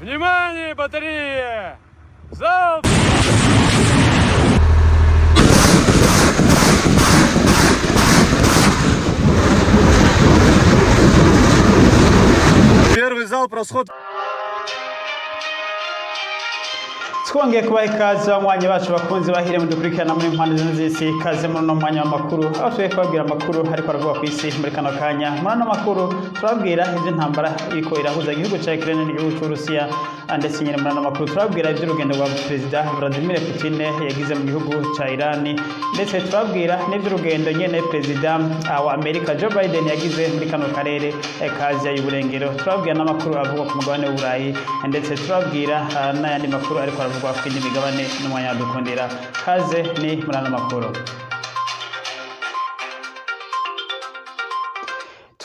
Внимание, батарея! Залп! Первый залп, расход. Twongeye kubaha ikaze banywanyi bacu bakunzi bahire mudukurikirana muri mpande zose z'isi. Ikaze muri uno mwanya w'amakuru, aho tugiye kubabwira amakuru ariko aravuga ku isi muri kano kanya. Muri ano makuru turababwira ivy'intambara iriko irahuza igihugu ca Ukraine n'igihugu c'Uburusiya, ndetse nyine muri ano makuru turababwira ivy'urugendo rwa Perezida Vladimir Putin yagize mu gihugu ca Iran, ndetse turababwira n'ivy'urugendo nyene Perezida wa Amerika Joe Biden yagize muri kano karere ka Aziya y'Uburengero. Turababwira n'amakuru avugwa ku mugabane w'Uburayi, ndetse turababwira n'ayandi makuru ariko aravugwa ku yindi migabane n'umwanya dukundira. Kaze ni muri ano makuru.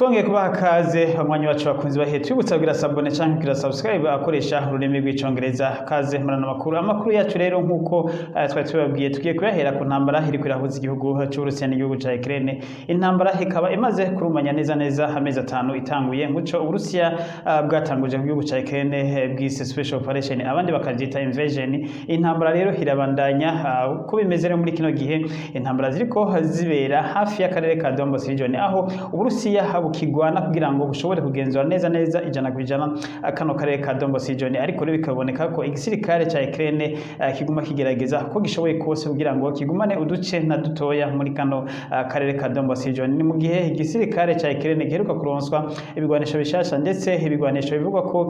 Twongeye kubaha kaze banywanyi bacu bakunzi bahe, twibutsa kugira s'abonner canke kugira subscribe akoresha ururimi rw'Icongereza. Kaze muri ano makuru. Amakuru yacu rero, nk'uko twari tubabwiye, tugiye kuyahera ku ntambara iriko irahuza igihugu c'Uburusiya n'igihugu ca Ukraine. Intambara ikaba imaze kurumanya neza neza amezi 5 itanguye, muco Uburusiya bwatanguje ku gihugu ca Ukraine bwise special operation, abandi bakavyita invasion. Intambara rero irabandanya. Uko bimeze rero, muri kino gihe intambara ziriko zibera hafi y'akarere ka Donbas region, aho Uburusiya bukigwana kugira ngo bushobore kugenzura neza neza 100% kano karere ka Donbas region. Ariko rero bikaboneka ko igisirikare ca Ukraine kiguma kigerageza ko gishoboye kose kugira ngo kigumane uduce na dutoya muri kano karere ka Donbas region. Ni mu gihe igisirikare ca Ukraine giheruka kuronswa ibigwanisho bishasha, ndetse ibigwanisho bivugwa ko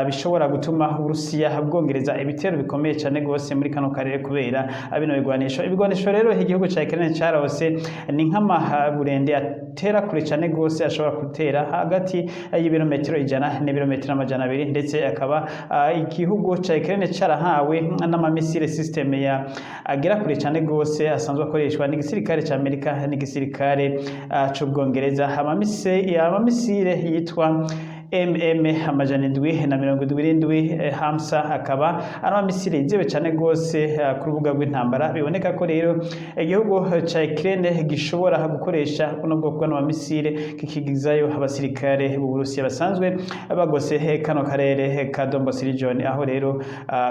bishobora gutuma Uburusiya bwongereza ibitero bikomeye cyane gose muri kano karere kubera bino bigwanisho. Ibigwanisho rero igihugu ca Ukraine carose ni nk'amaburende atera kure cyane gose, ashobora gutera hagati y'ibirometero 100 n'ibirometero 200, ndetse akaba igihugu ca Ukraine carahawe n'ama missile system ya agera kure cyane gose, asanzwe akoreshwa n'igisirikare ca Amerika n'igisirikare c'Ubwongereza, ama missile yitwa MM 777 Hamsa, akaba ari ama missile yizewe cyane gose ku rubuga rw'intambara. Biboneka ko rero igihugu ca Ukraine gishobora gukoresha buno bwoko bw'ama missile kikigizayo abasirikare b'Uburusiya basanzwe bagose kano karere ka Donbas region, aho rero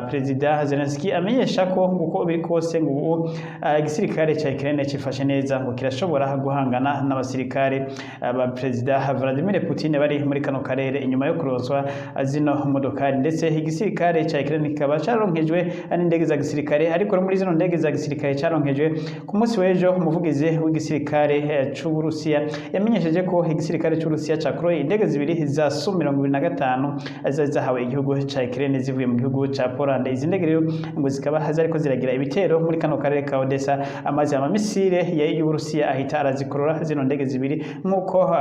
Perezida Zelensky amenyesha ko nguko biri kose ngo ubu igisirikare ca Ukraine cifashe neza, ngo kirashobora guhangana n'abasirikare ba Perezida Vladimir Putin bari muri kano karere inyuma yo kuronswa zino modokari. Ndetse igisirikare ca Ukraine kikaba caronkejwe n'indege za gisirikare. Ariko muri zino ndege za gisirikare caronkejwe ku munsi w'ejo, umuvugizi w'igisirikare c'Uburusiya yamenyesheje ko igisirikare c'Uburusiya cakoroye indege zibiri za Su 25 zari zahawe igihugu ca Ukraine zivuye mu gihugu ca Poland. Izi ndege rero ngo zikaba zariko ziragira ibitero muri kano karere ka Odessa, amazi ama missile y'Uburusiya ahita arazikorora zino ndege zibiri, nk'uko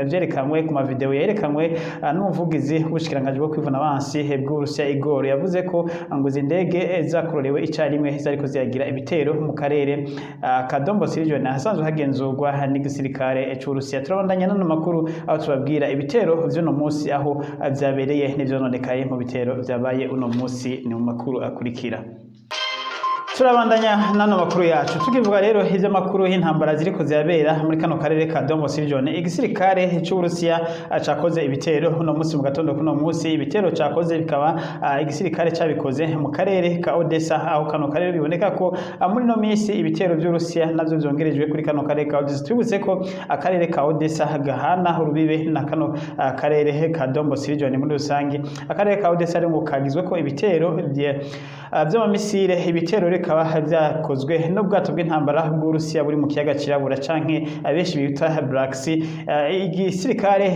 vyerekanywe ku mavideo yerekanywe n'umuvugizi w'ubushikiranganji bwo kwivuna abansi bw'Uburusiya Igor. Yavuze ko ngo izi ndege zakororewe icarimwe zariko ziragira ibitero mu karere ka Donbas region, ahasanzwe hagenzurwa n'igisirikare c'Uburusiya. Turabandanya n'ano makuru, aho tubabwira ibitero vy'uno munsi, aho vyabereye n'ivyononekaye mu bitero vyabaye uno munsi, ni mu makuru akurikira. Turabandanya n'ano makuru yacu, tukivuga rero ivy'amakuru y'intambara ziriko zirabera muri kano karere ka Donbas region. Igisirikare c'Uburusiya cakoze ibitero uno munsi mu gatondo. Kuno munsi ibitero cakoze bikaba igisirikare cabikoze mu karere ka Odessa, aho kano karere biboneka ko muri no minsi ibitero vy'Uburusiya navyo vyongerejwe kuri kano karere ka Odessa. Twibutse ko akarere ka Odessa gahana urubibe na kano karere ka Donbas region muri rusange. Akarere ka Odessa rero ngo kagizwe ko ibitero vy'ama missile. Ibitero bikaba vyakozwe n'ubwato bw'intambara bw'Uburusiya buri mu kiyaga Cirabura, canke abenshi bita Black Sea. Igisirikare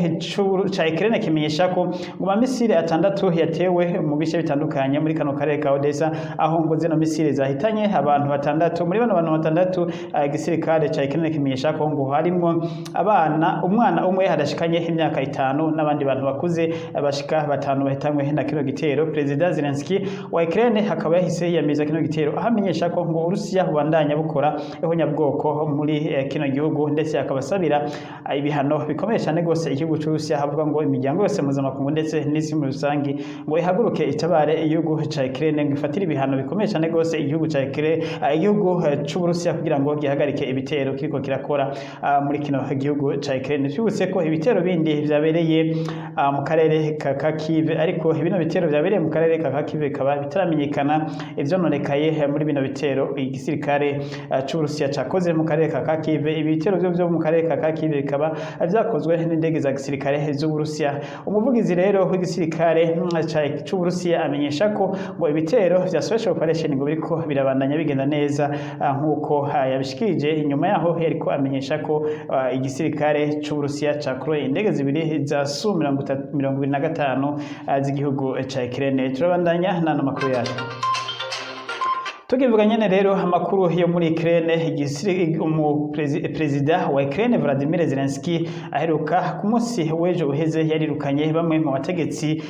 ca Ukraine kimenyesha ko ngo ama missile atandatu yatewe mu bice bitandukanye muri kano karere ka Odessa, aho ngo zino missile zahitanye abantu batandatu. Muri bano bantu batandatu, igisirikare ca Ukraine kimenyesha ko ngo harimwo abana, umwana umwe hadashikanye imyaka 5, n'abandi bantu bakuze bashika batanu bahitanywe na kino gitero. Perezida Zelensky wa Ukraine akaba yahise yiyamiriza kino gitero, aho amenyesha ko Amenyesha ko ngo Uburusiya bubandanya bukora ihonyabwoko muri kino gihugu, ndetse akaba asabira ibihano bikomeye cyane gose igihugu c'Uburusiya. Havuga ngo imiryango yose mpuzamakungu ndetse n'isi muri rusangi ngo ihaguruke itabare igihugu ca Ukraine, ngo ifatire ibihano bikomeye cyane gose igihugu ca Ukraine, igihugu c'Uburusiya, kugira ngo gihagarike ibitero kiriko kirakora muri kino gihugu ca Ukraine. Twibutse ko ibitero bindi vyabereye mu karere ka Kharkiv, ariko bino bitero vyabereye mu karere ka Kharkiv bikaba bitaramenyekana ivyononekaye muri bino bitero igisirikare c'Uburusiya cakoze mu karere ka Kharkiv. Ibitero vyo mu karere ka Kharkiv bikaba vyakozwe n'indege za gisirikare z'Uburusiya. Umuvugizi rero w'igisirikare c'Uburusiya amenyesha ko ngo ibitero vya special operation ngo biriko birabandanya bigenda neza, nk'uko yabishikirije. Inyuma yaho yariko amenyesha ko igisirikare c'Uburusiya cakuroye indege zibiri za Su 25 z'igihugu ca Ukraine. Turabandanya n'ano makuru yacu. Tukivuga nyene rero amakuru yo muri Ukraine, perezida wa Ukraine Vladimir Zelensky aheruka ku munsi w'ejo uheze yarirukanye bamwe mu bategetsi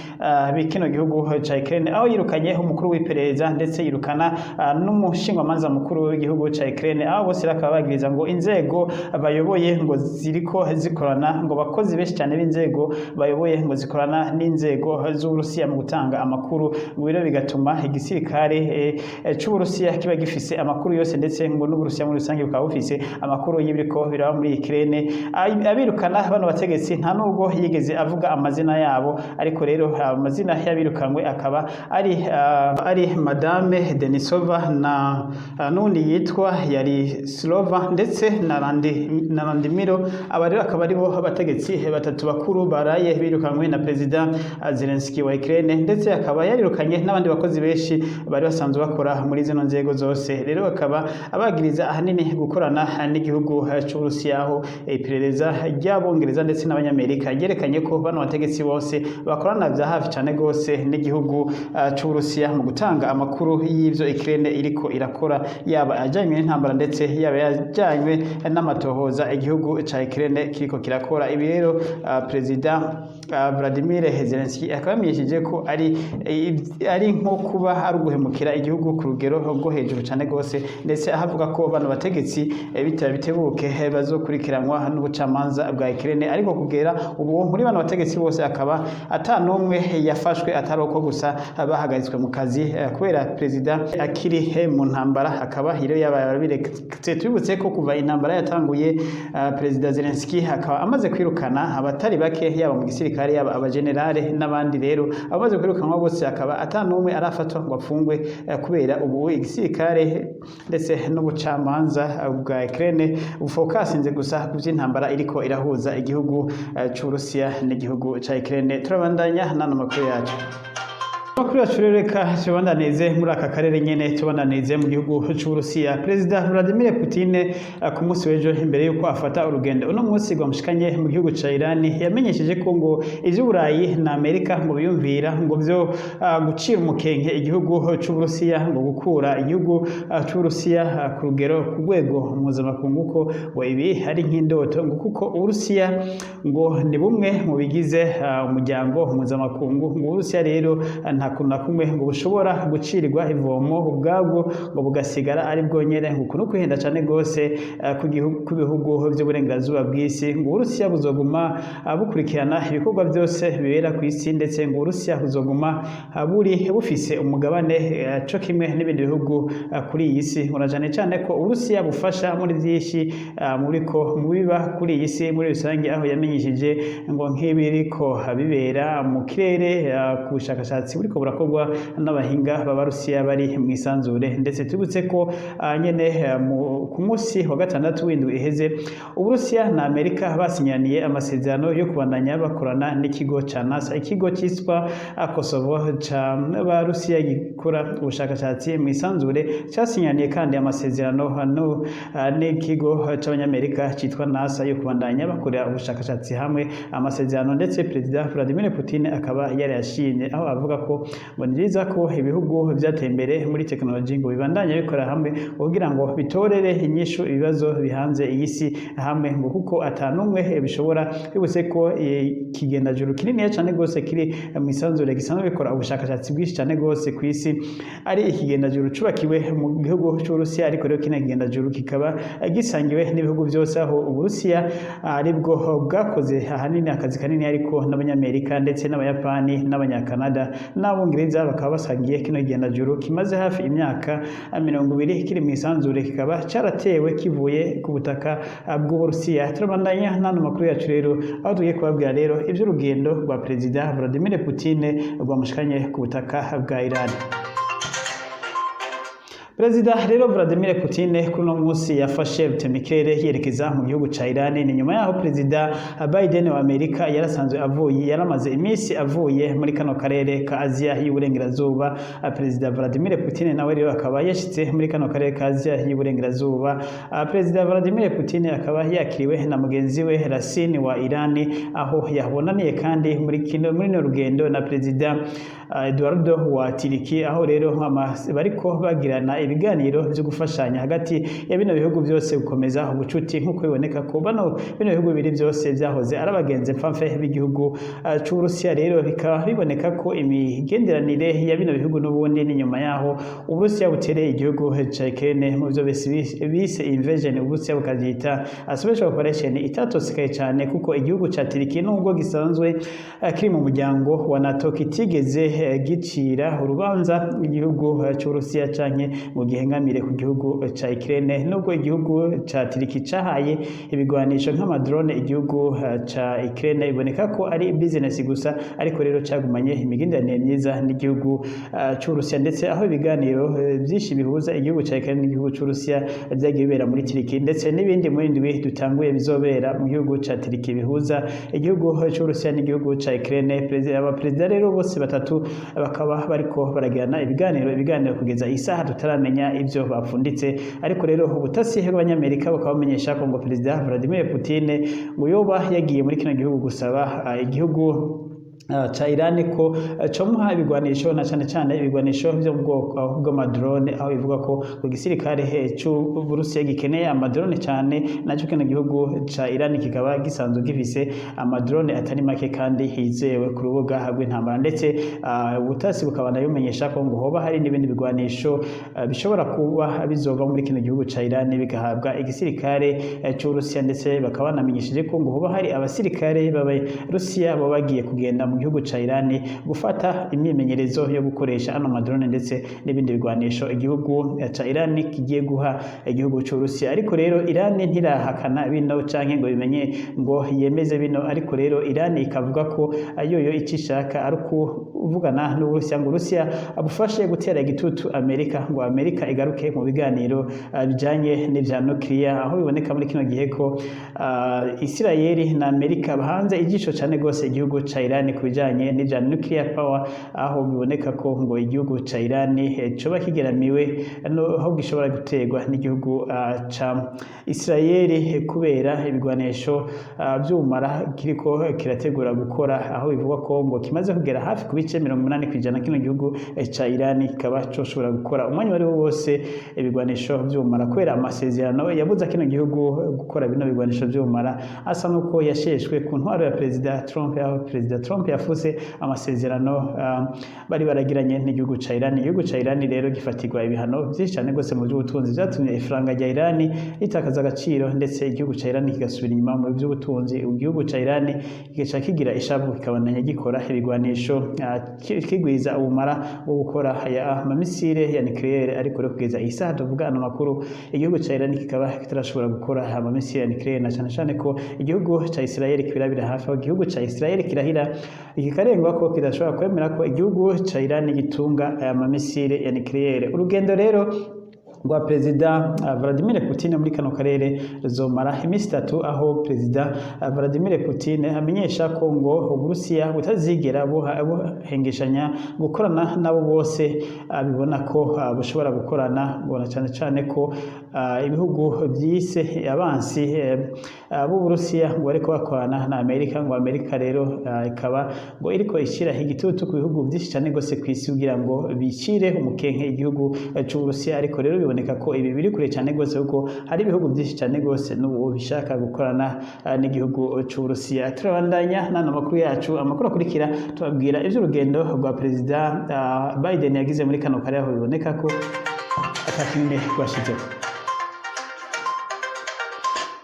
b'ikino gihugu ca Ukraine, aho yirukanye umukuru w'iperereza ndetse yirukana n'umushingwamanza mukuru w'igihugu ca Ukraine, aho bose bakaba bagiriza ngo inzego bayoboye ngo ziriko zikorana, ngo bakozi benshi cyane b'inzego bayoboye ngo zikorana n'inzego z'Uburusiya mu gutanga amakuru, ngo rero bigatuma igisirikare c'Uburusiya kiba gifise amakuru yose, ndetse ngo n'Uburusiya muri rusange bukaba bufise amakuru y'ibiriko biraba muri Ukraine. Abirukana bano bategetsi nta nubwo yigeze avuga amazina yabo, ariko rero amazina y'abirukanywe akaba ari Madame Denisova na n'undi yitwa yari Slova ndetse na Randimiro. Aba rero akaba aribo bategetsi batatu bakuru baraye birukanywe na Perezida Zelensky wa Ukraine, ndetse akaba yarirukanye n'abandi bakozi benshi bari basanzwe bakora muri zino nzego zose. Rero bakaba abagiriza ahanini gukorana n'igihugu c'Uburusiya, aho iperereza ry'Abongereza ndetse n'Abanyamerika ryerekanye ko bano bategetsi bose bakorana vya hafi cane gose n'igihugu c'Uburusiya mu gutanga amakuru y'ivyo Ukraine iriko irakora, yaba ajanywe n'intambara ndetse yaba yajanywe n'amatohoza igihugu ca Ukraine kiriko kirakora. Ibi rero Perezida Vladimir Zelensky akaba yamenyesheje ko ari nko kuba ari uguhemukira igihugu ku rugero rwo hejuru cyane gose, ndetse ahavuga ko bano bategetsi bitaba bitebuke bazokurikiranwa n'ubucamanza bwa Ukraine. Ariko kugera ubu muri bano bategetsi bose akaba ata n'umwe yafashwe, atari uko gusa bahagaritswe mu kazi kubera perezida akiri mu ntambara, akaba rero yabaye arabiretse. Tubibutse ko kuva intambara yatanguye, Perezida Zelensky akaba amaze kwirukana abatari bake, yaba mu gisirikare, yaba abagenerale n'abandi. Rero abamaze kwirukanwa bose akaba ata n'umwe arafatwa ngo afungwe, kubera ubu igisirikare ndetse n'ubucamanza bwa Ukraine bufokasinze gusa ku vy'intambara iriko irahuza igihugu c'Uburusiya n'igihugu ca Ukraine. Turabandanya n'ano makuru yacu. Amakuru yacu rero reka tubandanize muri aka karere nyene, tubandanize mu gihugu c'Uburusiya. Perezida Vladimir Putin ku munsi w'ejo, imbere yuko afata urugendo uno munsi rwamushikanye mu gihugu ca Iran, yamenyesheje ko ngo ivy'Uburayi na Amerika ngo biyumvira ngo vyo gucira umukenke igihugu c'Uburusiya, ngo gukura igihugu c'Uburusiya ku rugero ku rwego mpuzamakungu, ko ngo ibi ari nk'indoto, ngo kuko Uburusiya ngo ni bumwe mu bigize umuryango mpuzamakungu. Ngo Uburusiya rero nta kuntu na kumwe ngo bushobora gucirirwa ivomo ubwabwo ngo bugasigara ari bwonyene, ngo uku no kwihenda cane gose ku bihugu vy'uburengerazuba bw'isi. Ngo Uburusiya buzoguma bukurikirana ibikorwa byose bibera ku isi, ndetse ngo Uburusiya buzoguma buri bufise umugabane co kimwe n'ibindi bihugu kuri iyi si, ngo na cane cane ko Uburusiya bufasha muri vyinshi muriko mu biba kuri iyi si muri rusange, aho yamenyesheje ngo nk'ibiriko bibera mu kirere ku bushakashatsi buriko burakorwa n'abahinga b'Abarusiya bari mu isanzure. Ndetse tubutse ko nyene ku munsi wa gatandatu w'indwi iheze Uburusiya na Amerika basinyaniye amasezerano yo kubandanya bakorana n'ikigo ca NASA. Ikigo cyitwa Kosovo ca Barusiya gikora ubushakashatsi mu isanzure casinyaniye kandi amasezerano n'ikigo c'Abanyamerika citwa NASA yo kubandanya bakorera ubushakashatsi hamwe, amasezerano ndetse Perezida Vladimir Putin akaba yarayashimye, aho avuga ko aho ngo ni vyiza ko ibihugu vyateye imbere muri tekinoloji ngo bibandanye bikora hamwe kugira ngo bitorere inyishu ibibazo bihanze iyi si hamwe, ngo kuko atanumwe bishobora. Bibutse ko ikigendajuru kininiya cane gose kiri mw'isanzure gisanzwe bikora ubushakashatsi bwinshi cane gose kw'isi ari ikigendajuru cubakiwe mu gihugu c'Uburusiya. Ariko rero kino kigendajuru kikaba gisangiwe n'ibihugu vyose, aho Uburusiya aribwo bwakoze ahanini akazi kanini, ariko n'Abanyamerika ndetse n'Abayapani n'Abanyakanada n'Abongereza bakaba basangiye kino kigendajuru kimaze hafi imyaka 20 kiri mw'isanzure, kikaba caratewe kivuye ku butaka bw'Uburusiya. Turabandanya n'ano makuru yacu rero, aho tugiye kubabwira rero ivy'urugendo rwa Perezida Vladimir Putin rwamushikanye ku butaka bwa Iran. Perezida rero Vladimir Putin kuri uno munsi yafashe rutemikirere yerekeza mu gihugu ca Iran. Ni nyuma yaho Perezida Biden wa Amerika yarasanzwe avuye, yaramaze iminsi avuye muri kano karere ka Aziya y'Uburengerazuba. Perezida Vladimir Putin nawe rero akaba yashitse muri kano karere ka Aziya y'Uburengerazuba. Perezida Vladimir Putin akaba yakiriwe na mugenzi we Raisi wa Iran, aho yabonaniye kandi muri no rugendo na Perezida Eduardo wa Tiriki, aho rero bariko bagirana ibiganiro vyo gufashanya hagati ya bino bihugu byose, gukomeza ubucuti, nk'uko biboneka ko bino bihugu bibiri byose vyahoze ari abagenzi mfamfe b'igihugu c'Uburusiya. Rero bikaba biboneka ko imigenderanire ya bino bihugu n'ubundi ni nyuma yaho Uburusiya butereye igihugu ca Ukraine mu byo bise invasion, Uburusiya bukavyita special operation itatosekaye cane, kuko igihugu ca Turiki, nubwo gisanzwe kiri mu muryango wa NATO, kitigeze gicira urubanza igihugu c'Uburusiya canke ngo gihengamire ku gihugu ca Ukraine. Nubwo igihugu ca Turiki cahaye ibigwanisho nk'amadrone igihugu ca Ukraine, iboneka ko ari business gusa, ariko rero cagumanye imigenderanire myiza n'igihugu c'Uburusiya, ndetse aho ibiganiro vyinshi bihuza igihugu ca Ukraine n'igihugu c'Uburusiya vyagiye bibera muri Turiki, ndetse n'ibindi muri ndwi dutanguye bizobera mu gihugu ca Turiki bihuza igihugu c'Uburusiya n'igihugu ca Ukraine. Abaperezida rero bose batatu bakaba bariko baragirana ibiganiro kugeza isaha tutaramenya ivyo bapfunditse. Ariko rero ubutasi bw'Abanyamerika bakaba bamenyesha ko ngo Perezida Vladimir Putin ngo yoba yagiye muri kino gihugu gusaba igihugu ca Iran ko comuha ibigwanisho, na cane cane ibigwanisho vyo mu bwoko bw'amadrone, aho bivuga ko ku gisirikare c'Uburusiya gikeneye amadrone cane, naco kino gihugu ca Iran kikaba gisanzwe gifise amadrone atari make kandi hizewe ku rubuga rw'intambara. Ndetse ubutasi bukaba bumenyesha ko ngo hoba hari n'ibindi bigwanisho bishobora kuba bizova muri kino gihugu ca Iran bigahabwa igisirikare c'Uburusiya. Ndetse bakaba banamenyesheje ko ngo hoba hari abasirikare b'Abarusiya baba bagiye kugenda mu gihugu ca Iran gufata imyimenyerezo yo gukoresha ano madrone ndetse n'ibindi bigwanisho igihugu ca Iran kigiye guha igihugu c'Uburusiya. Ariko rero Iran ntirahakana bino canke ngo bimenye ngo yemeze bino. Ariko rero Iran ikavuga ko yoyo icyo ishaka ari ukuvugana n'Uburusiya, ngo Uburusiya bufashe gutera igitutu Amerika, ngo Amerika igaruke mu biganiro bijanye n'ivya nuclear, aho biboneka muri kino gihe ko Isirayeli na Amerika bahanze ijisho cane gose igihugu ca Iran ku bijanye n'ivya nuclear power, aho biboneka ko ngo igihugu ca Iran coba kigeramiwe aho gishobora guterwa n'igihugu ca Isirayeli kubera ibigwanisho vy'ubumara kiriko kirategura gukora, aho bivugwa ko ngo kimaze kugera hafi ku bice 80%. Kino gihugu ca Iran kikaba coshobora gukora umwanya wari wo wose ibigwanisho vy'ubumara, kubera amasezerano yabuza kino gihugu gukora bino bigwanisho vy'ubumara asa nuko yasheshwe ku ntwaro ya Perezida Trump, aho Perezida Trump yafuse amasezerano bari baragiranye n'igihugu ca Iran. Igihugu ca Iran rero gifatirwa ibihano vyinshi cane gose mu by'ubutunzi, vyatumye ifaranga rya Iran ritakaza agaciro, ndetse igihugu ca Iran kigasubira inyuma mu by'ubutunzi. Igihugu ca Iran kigaca kigira ishavu, kikabandanya gikora ibigwanisho, kigwiza ubumara bwo gukora aya mamisile ya nucléaire. Ariko rero kugeza isaha tuvuga ano makuru, igihugu ca Iran kikaba kitarashobora gukora amamisile ya nucléaire, na cane cane ko igihugu ca Israel kibirabira hafi, aho igihugu ca Israel kirahira ikikarengwa ko kidashobora kwemera ko igihugu ca Iran gitunga aya mamisile ya nucléaire. Urugendo rero rwa Perezida Vladimir Putin muri kano karere ruzomara iminsi 3, aho Perezida Vladimir Putin amenyesha ko ngo Uburusiya butazigera buhengeshanya gukorana nabo bose bibona ko bushobora gukorana, ngo na cane cane ko ibihugu vyise abansi b'Uburusiya ngo bariko bakorana na Amerika. Ngo Amerika rero ikaba ngo iriko ishira igitutu ku bihugu vyinshi cane gose kw'isi kugira ngo bicire umukenke igihugu c'Uburusiya. Ariko rero biboneka ko ibi biri kure cane gose, kuko hari ibihugu vyinshi cane gose n'ubu bishaka gukorana n'igihugu c'Uburusiya. Turabandanya n'ano makuru yacu. Amakuru akurikira, tubabwira ivy'urugendo rwa Perezida Biden yagize muri kano karere, aho biboneka ko ata kinini rwashizeho.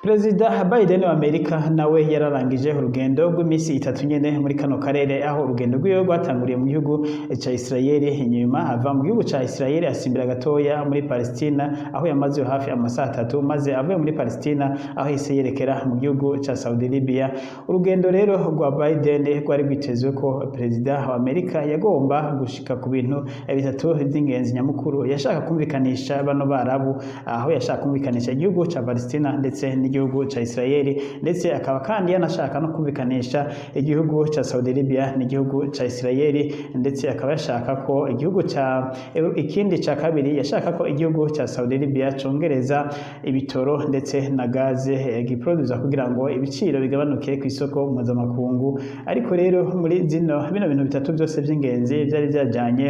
Perezida Biden wa Amerika nawe yararangije urugendo rw'iminsi 3 nyene muri kano karere, aho urugendo rwiwe rwatanguriye mu gihugu ca Israel. Inyuma ava mu gihugu ca Israel, asimbira gatoya muri Palestina, aho yamaze hafi amasaha 3, maze avuye muri Palestina aho yahise yerekera mu gihugu ca Saudi Arabia. Urugendo rero rwa Biden rwari rwitezwe ko perezida wa Amerika yagomba gushika ku bintu bitatu vy'ingenzi nyamukuru. Yashaka kumvikanisha bano Barabu, aho yashaka kumvikanisha igihugu ca Palestina ndetse n'igihugu ca Israel, ndetse akaba kandi yanashaka no kumvikanisha igihugu ca Saudi Arabia n'igihugu ca Israel. Ndetse akaba yashaka ko igihugu ca, ikindi ca kabiri, yashaka ko igihugu ca Saudi Arabia congereza ibitoro ndetse na gaze giproduza, kugira ngo ibiciro bigabanuke ku isoko mpuzamakungu. Ariko rero muri zino bino bintu bitatu byose by'ingenzi byari byajanye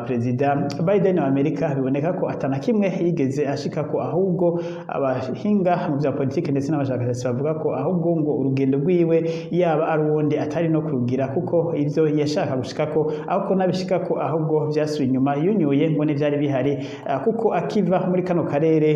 Perezida Biden wa Amerika, biboneka ko atana kimwe yigeze ashika ko. Ahubwo abahinga mu vya politike ndetse n'abashakashatsi bavuga ko ahubwo ngo urugendo rwiwe yaba ari uwundi atari no kurugira, kuko ivyo yashaka gushikako ahubwo nabishikako, ahubwo vyasubiye inyuma, yunyuye ngo n'ivyari bihari, kuko akiva muri kano karere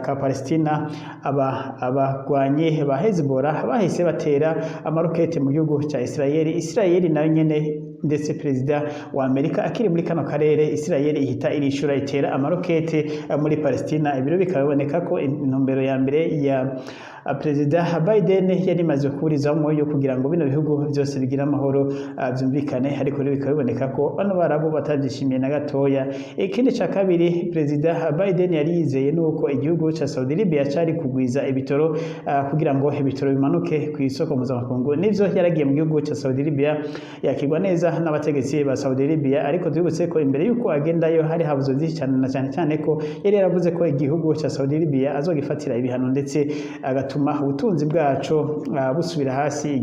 ka Palestina, aba abagwanyi ba Hezbollah bahise batera amarokete mu gihugu ca Israel. Israel nayo nyene, ndetse perezida wa Amerika akiri muri kano karere, Israel ihita irishura, itera amarokete muri Palestina. Ibiro bikaba biboneka ko intumbero ya mbere ya Perezida Biden yari imaze kuburizamwo yo kugira ngo bino bihugu byose bigire amahoro, vyumvikane, ariko rero bikaba biboneka ko bano Barabu batavyishimiye na gatoya. Ikindi ca kabiri Perezida Biden yari yizeye nuko igihugu ca Saudi Arabia cari kugwiza ibitoro, kugira ngo ibitoro bimanuke ku isoko mpuzamakungu. Nivyo, yaragiye mu gihugu ca Saudi Arabia, yakirwa neza n'abategetsi ba Saudi Arabia. Ariko twibutse ko imbere yuko agendayo hari habuze vyinshi cyane, na cyane cyane ko yari yaravuze ko igihugu ca Saudi Arabia azogifatira ibihano, ndetse agatuma ubutunzi bwaco busubira hasi.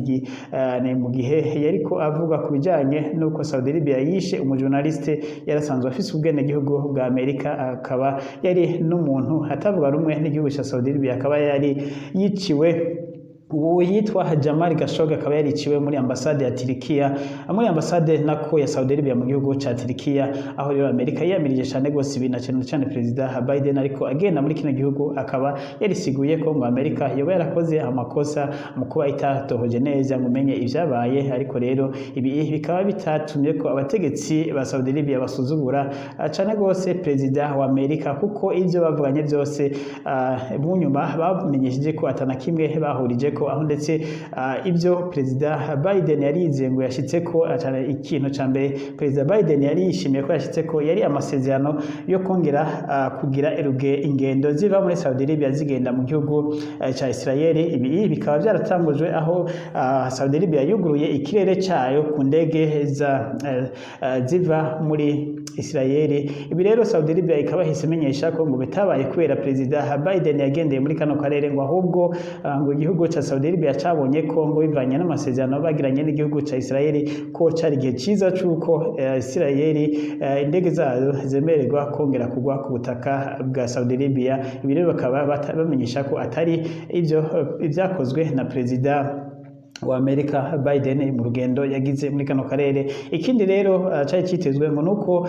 Ni mu gihe yariko avuga ku bijanye n'uko Saudi Arabia yishe umujournaliste yarasanzwe afise ubwenegihugu bwa Amerika, akaba yari n'umuntu atavuga rumwe n'igihugu ca Saudi Arabia, akaba yari yiciwe, uwo yitwa Jamal Khashoggi, akaba yariciwe muri ambasade ya Turikiya, muri ambasade nako ya Saudi Arabia mu gihugu ca Turikiya, aho rero Amerika yiyamirije cyane gose ibi, na cyane cyane Perezida Biden. Ariko agenda muri kino gihugu akaba yarisiguye ko ngo Amerika yoba yarakoze amakosa mu kuba itatohoje neza ngo umenye ivyabaye. Ariko rero ibi bikaba bitatumye ko abategetsi ba Saudi Arabia basuzugura cane gose Perezida wa Amerika, kuko ivyo bavuganye byose mu nyuma bamenyesheje ko atana kimwe bahurije ko, aho ndetse ibyo Perezida Biden yari yizeye ngo yashitse ko cyane, ikintu ca mbere Perezida Biden yari yishimiye ko yashitse ko yari amasezerano yo kongera kugira eruge ingendo ziva muri Saudi Arabia zigenda mu gihugu ca Israel. Ibi bikaba byaratangujwe aho Saudi Arabia yuguruye ikirere cayo ku ndege za ziva muri Israel. Ibi rero Saudi Arabia ikaba yahise imenyesha ko ngo bitabaye kubera Perezida Biden yagendeye muri kano karere, ngo ahubwo ngo igihugu ca Saudi Arabia cabonye ko ngo bivanye n'amasezerano bagiranye n'igihugu ca Israel, ko cari igihe ciza c'uko Israel indege zayo zemererwa kongera kugwa ku butaka bwa Saudi Arabia. Ibi rero bakaba bamenyesha ko atari ivyo ivyakozwe na Perezida wa Amerika Biden mu rugendo yagize muri kano karere. Ikindi rero cari citezwe ngo nuko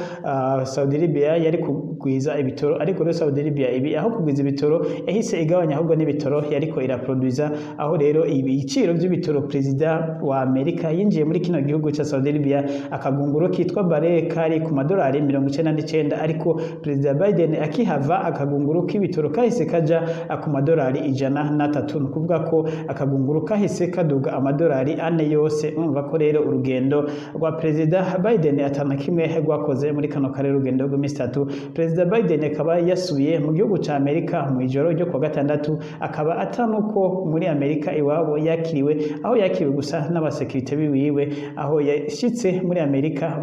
Saudi Arabia yari kugwiza ibitoro. Ariko rero Saudi Arabia ibi aho kugwiza ibitoro yahise igabanya ahubwo n'ibitoro yariko iraproduza, aho rero ibiciro by'ibitoro, Perezida wa Amerika yinjiye muri kino gihugu ca Saudi Arabia, akagunguru kitwa barrel kari ku madolari 99, ariko Perezida Biden akihava akagunguru k'ibitoro kahise kaja ku madolari 103. Ni ukuvuga ko akagunguru kahise kaduga. amadolari 4 yose. Urumva ko rero urugendo rwa Perezida Biden atana kimwe rwakoze muri kano karere, urugendo rw'iminsi 3. Perezida Biden akaba yasubiye mu gihugu ca Amerika mu ijoro ryo kuwa gatandatu, akaba atanuko muri Amerika iwabo yakiriwe, aho yakiriwe gusa n'abasekirite biwiwe, aho yashitse muri Amerika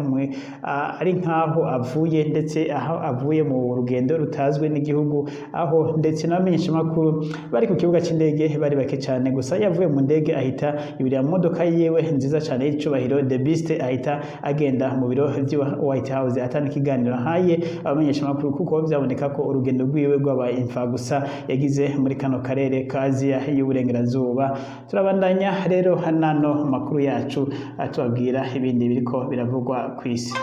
ari nkaho avuye, ndetse aho avuye mu rugendo rutazwi n'igihugu, aho ndetse n'abamenyeshamakuru bari ku kibuga c'indege bari bake cyane. Gusa yavuye mu ndege ahita yurira mu modoka yiwe nziza cyane y'icubahiro, The Beast, ahita agenda mu biro vy'i White House atanga ikiganiro ahaye abamenyeshamakuru, kuko vyaboneka ko urugendo rwiwe rwabaye imfa gusa yagize muri kano karere ka Aziya y'Uburengerazuba. Turabandanya rero nano makuru yacu, tubabwira ibindi biriko biravugwa kw'isi.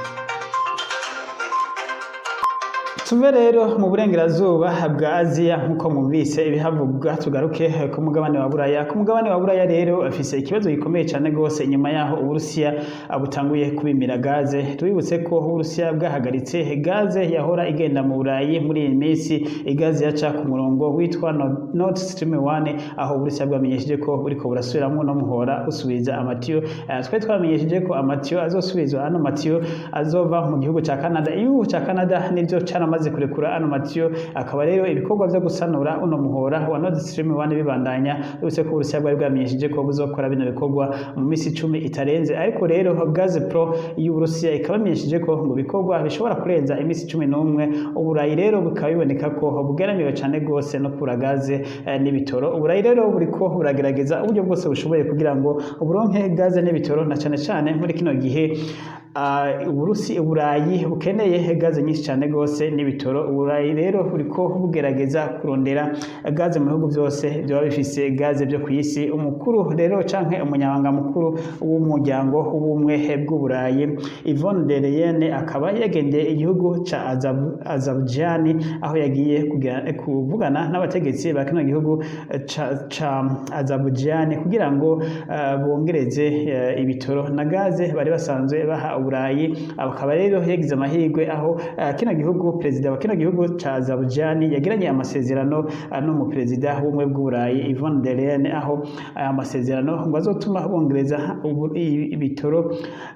Tuve rero mu burengerazuba bwa Aziya, nk'uko mwumvise ibihavugwa, tugaruke ku mugabane wa Buraya. Ku mugabane wa Buraya rero afise ikibazo gikomeye cyane gose inyuma yaho Uburusiya butanguye kubimira gaze. Tubibutse ko Uburusiya bwahagaritse gaze yahora igenda mu Burayi muri iyi minsi, igaze yaca ku murongo witwa Nord Stream 1, aho Uburusiya bwamenyesheje ko buriko burasubiramwo no muhora usubiza amatiyo. Twe twamenyesheje ko amatiyo azosubizwa, ano matiyo azova mu gihugu ca Canada. Igihugu ca Canada nivyo caramaze kurekura ano matiyo, akaba rero ibikorwa vyo gusanura uno muhora wa Nord Stream 1 bibandanya. Uretse ko Uburusiya bwari bwamenyesheje ko buzokora bino bikorwa mu minsi 10 itarenze, ariko rero Gazprom y'Uburusiya ikaba yamenyesheje ko ngo bikorwa bishobora kurenza iminsi 11. Uburayi rero bukaba biboneka ko bugeramiwe cane gose no kura gaze n'ibitoro. Uburayi rero buriko buragerageza uburyo bwose bushoboye kugira ngo buronke gaze n'ibitoro, na cane cane muri kino gihe Uburusi, Uburayi bukeneye gaze nyinshi cyane gose n'ibitoro. Uburayi rero buriko bugerageza kurondera gaze mu bihugu byose byaba bifise gaze byo ku isi. Umukuru rero canke umunyabanga mukuru w'umuryango w'ubumwe bw'Uburayi, Yvonne der Leyen, akaba yagendeye igihugu ca Azerbaijan, aho yagiye kuvugana n'abategetsi ba kino gihugu ca Azerbaijan kugira ngo bongereze ibitoro na gaze bari basanzwe baha Uburayi. Akaba rero yagize amahirwe aho kino gihugu, perezida wa kino gihugu ca Azerbaijan yagiranye amasezerano n'umuperezida w'ubumwe bw'Uburayi, Yvonne der Leyen, aho aya masezerano ngo azotuma bongereza ibitoro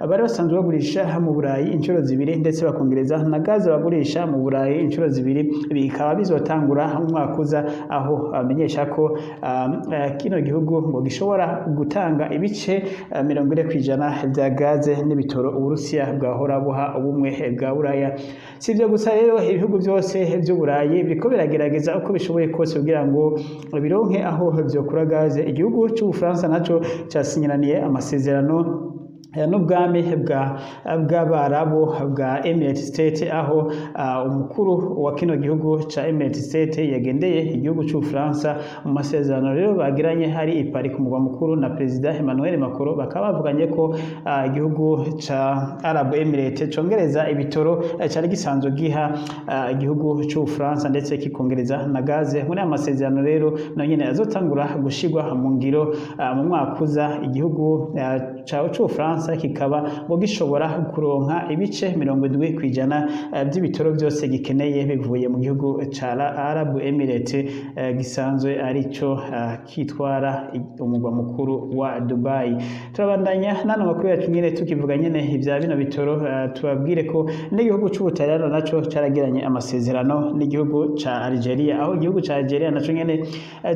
bari basanzwe bagurisha mu Burayi inshuro zibiri, ndetse bakongereza na gaze bagurisha mu Burayi inshuro zibiri. Bikaba bizotangura mu mwaka uza, aho amenyesha ko kino gihugu ngo gishobora gutanga ibice 40% vya gaze n'ibitoro Uburusiya bwahora buha ubumwe bwa Buraya. Si ibyo gusa rero, ibihugu byose vy'Uburayi biriko biragerageza uko bishoboye kose kugira ngo bironke aho vyokura gaze. Igihugu c'Ubufaransa naco casinyiraniye amasezerano n'ubwami bw'Abarabu bwa Emirates State, aho umukuru wa kino gihugu ca Emirates State yagendeye igihugu c'Ubufaransa. Mu masezerano rero bagiranye hari i Paris ku mugwa mukuru na Perezida Emmanuel Macron, bakaba bavuganye ko igihugu ca Arab Emirates congereza ibitoro cari gisanzwe giha igihugu c'Ubufaransa, ndetse kikongereza na gaze. Muri aya masezerano rero nayo nyene azotangura gushirwa mu ngiro mu mwaka uza, igihugu c'Ubufaransa kikaba ngo gishobora kuronka ibice 70% vy'ibitoro byose gikeneye bivuye mu gihugu ca Arab Emirates, gisanzwe arico kitwara umugwa mukuru wa Dubai. Turabandanya nano makuru yacu nyene, tukivuga nyene ivya bino bitoro, tubabwire ko n'igihugu c'Ubutaliyano naco caragiranye amasezerano n'igihugu ca Algeria, aho igihugu ca Algeria naco nyene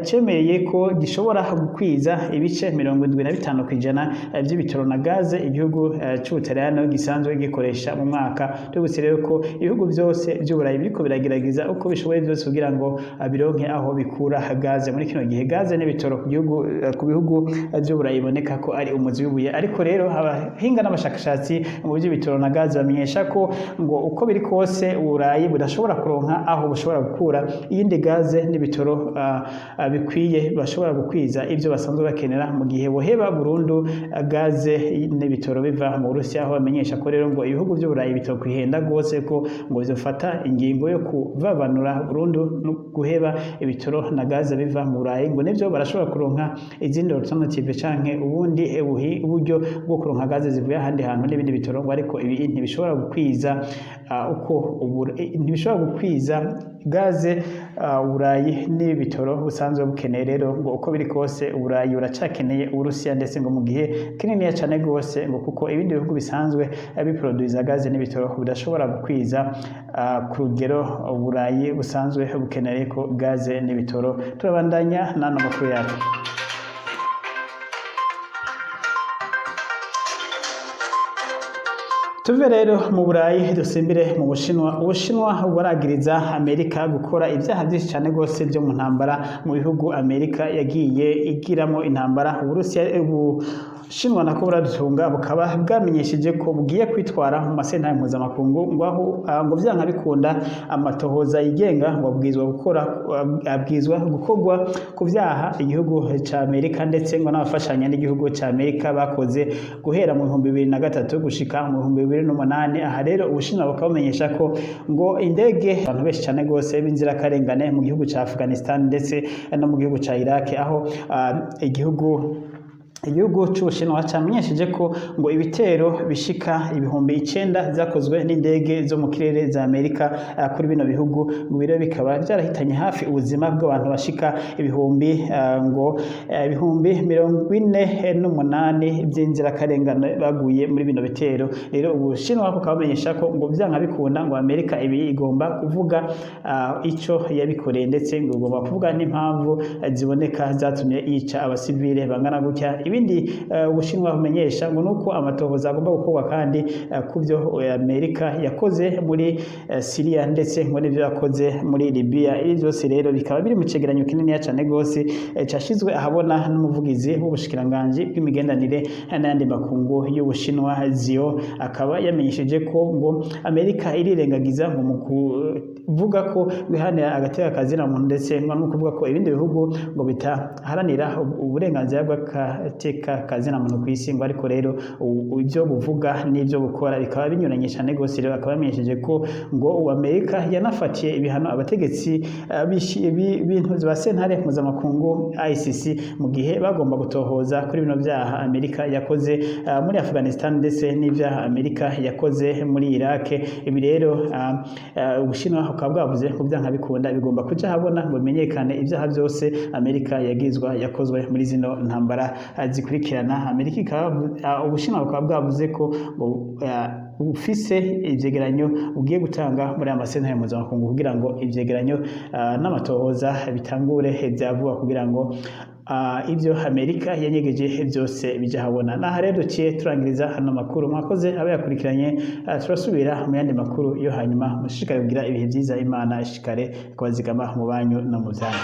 cemeye ko gishobora gukwiza ibice 75% vy'ibitoro na gaze igihugu c'Ubutaliyano gisanzwe gikoresha mu mwaka. Tubutse rero ko ibihugu byose vy'Uburayi biriko biragerageza uko bishoboye byose kugira ngo bironke aho bikura gaze. Muri kino gihe gaze n'ibitoro ku gihugu, ku bihugu vy'Uburayi iboneka ko ari umuzi w'ibuye. Ariko rero abahinga n'abashakashatsi mu by'ibitoro na gaze bamenyesha ko ngo uko biri kose Uburayi budashobora kuronka aho bushobora gukura iyindi gaze n'ibitoro bikwiye bashobora gukwiza ibyo basanzwe bakenera mu gihe boheba burundu gaze n'ibitoro. n'ibitoro biva mu Burusiya, aho bamenyesha ko rero ngo ibihugu vy'Uburayi bitokwihenda rwose ko ngo bizofata ingingo yo kuvavanura burundu no guheba ibitoro na gaze biva mu Burayi. Ngo nivyo, barashobora kuronka izindi alternative canke ubundi uburyo bwo kuronka gaze zivuye ahandi hantu n'ibindi bitoro, ngo ariko ibi ntibishobora gukwiza uko ntibishobora gukwiza gaze Uburayi n'ibitoro busanzwe bukeneye. Rero ngo uko biri kose Uburayi buracakeneye Uburusiya, ndetse ngo mu gihe kininiya cane gose, ngo kuko ibindi bihugu bisanzwe biproduiza gaze n'ibitoro bidashobora gukwiza ku rugero Uburayi busanzwe bukeneye ko gaze n'ibitoro. Turabandanya n'ano makuru yacu. Tuve rero mu Burayi dusimbire mu Bushinwa. Ubushinwa buragiriza Amerika gukora ibyaha byinshi cyane rwose byo mu ntambara mu bihugu Amerika yagiye igiramo intambara. Uburusiya, Ubushinwa nako buradutunga, bukaba bwamenyesheje ko bugiye kwitwara mu masentare mpuzamakungu, ngo aho ngo vyanka bikunda amatohoza yigenga ngo abwirizwa gukora, abwirizwa gukorwa ku vyaha igihugu ca Amerika ndetse ngo n'abafashanya n'igihugu ca Amerika bakoze guhera mu 2003 gushika mu 2008. Aha rero Ubushinwa bukaba bumenyesha ko ngo indege abantu benshi cyane rwose b'inzirakarengane mu gihugu ca Afghanistan ndetse no mu gihugu ca Iraq, aho igihugu c'Ubushinwa camenyesheje ko ngo ibitero bishika 9000 vyakozwe n'indege zo mu kirere za Amerika kuri bino bihugu, ngo biro bikaba vyarahitanye hafi ubuzima bw'abantu bashika ibihumbi ngo 48,000 vy'inzirakarengane baguye muri bino bitero. Rero Ubushinwa bukaba bumenyesha ko ngo vyanka bikunda ngo Amerika ibi igomba kuvuga ico yabikoreye, ndetse ngo igomba kuvuga n'impamvu ziboneka zatumye yica abasivile bangana gutya. Ibindi Ubushinwa bumenyesha ngo nuko amatohoza agomba gukorwa kandi ku byo Amerika yakoze muri Syria ndetse ngo n'ivyo yakoze muri Libya. Ibi byose rero bikaba biri mu cegeranyo kininiya cane gose cashizwe ahabona n'umuvugizi w'ubushikiranganji bw'imigenderanire n'ayandi makungu y'Ubushinwa Zio, akaba yamenyesheje ko ngo Amerika irirengagiza ngo mu kuvuga ko bihanira agateka kazina muntu, ndetse ngo no kuvuga ko ibindi bihugu ngo bitaharanira uburenganzira bw'agateka kazina muntu ku isi, ngo ariko rero ibyo buvuga n'ibyo bukora bikaba binyuranye cyane gose. Rero akaba yamenyesheje ko ngo Amerika yanafatiye ibihano abategetsi b'intuzi ba sentare mpuzamakungu ICC mu gihe bagomba gutohoza kuri bino byaha Amerika yakoze muri Afghanistan ndetse n'ibyaha Amerika yakoze muri Iraq. Ibi rero Ubushinwa bukaba bwavuze ko byanka bikunda bigomba kuja habona ngo bimenyekane ibyaha byose Amerika yagizwa yakozwe muri zino ntambara zikurikirana. Amerika ikaba Ubushinwa bukaba bwavuze ko ngo bufise ivyegeranyo bugiye gutanga muri aya masentare mpuzamakungu kugira ngo ivyegeranyo n'amatohoza bitangure vya vuba, kugira ngo ibyo Amerika yanyegeje byose bija habona. Naha rero duciye turangiriza hano makuru. Mwakoze abayakurikiranye, turasubira mu yandi makuru yo hanyuma. Mushishikare kugira ibihe vyiza, Imana ishikare kubazigama mu banyu no mu vyanyu.